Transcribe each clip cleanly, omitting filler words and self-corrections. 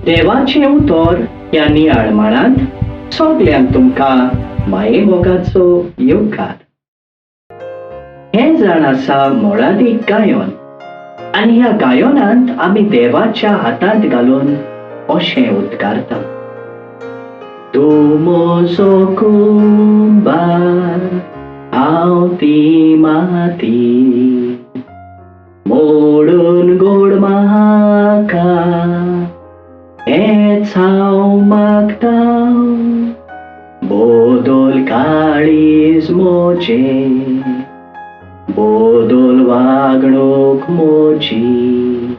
देवाचें उतर ह्या नियाळ माणांत सगल्यांक तुमकां मायेमोगाचो येवकार. हें जाण आसा मोळादीक गायन आनी ह्या गायनांत आमी देवाच्या हातांत घालून अशें उद्गारता, तूं म्हजो कुंबार, हांव ती माती, मोडून गोड म्हाका हेंच हांव मागतां, बोदोल काळीज मोजें, बोदोल वागणूक मोजी.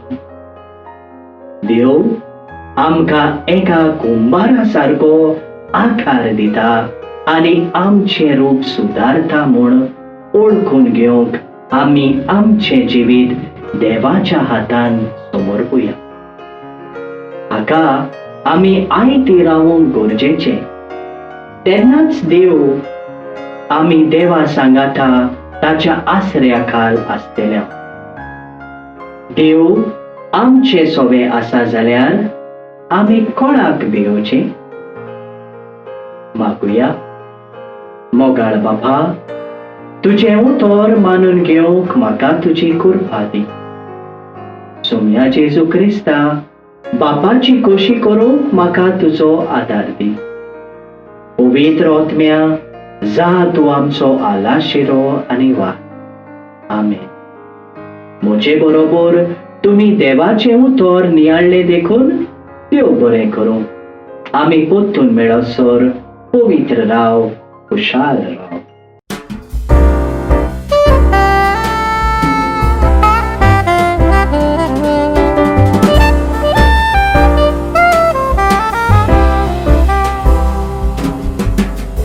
देव आमकां एका कुंबारा सारको आकार दिता आनी आमचें रूप सुदारता म्हूण ओळखून घेवंक आमी आमचें जिवीत देवाच्या हातान समर्पुया. हाका आमी आयती रावूंक गरजेचें, तेन्नाच देव आमी देवा सांगाता ताच्या आसऱ्या खाल आसतल्या. देव आमचे सोवे आसा जाल्यार आमी कोणाक भियोवचें? मागुया. मोगाळ बापा, तुजें उतर मानून घेवंक म्हाका तुजी कृपा दी. सोम्या जेजू क्रिस्ता, बापाची खोशी करूंक म्हाका तुजो आदार दी. पवित्र आत्म्या, जा तूं आमचो आलाशिरो आनी वा. आमेन. म्हजे बरोबर तुमी देवाचें उतर नियाळ्ळें देखून देव बरें करूं. आमी परतून मेळसर पवित्र राव, खुशाल राव.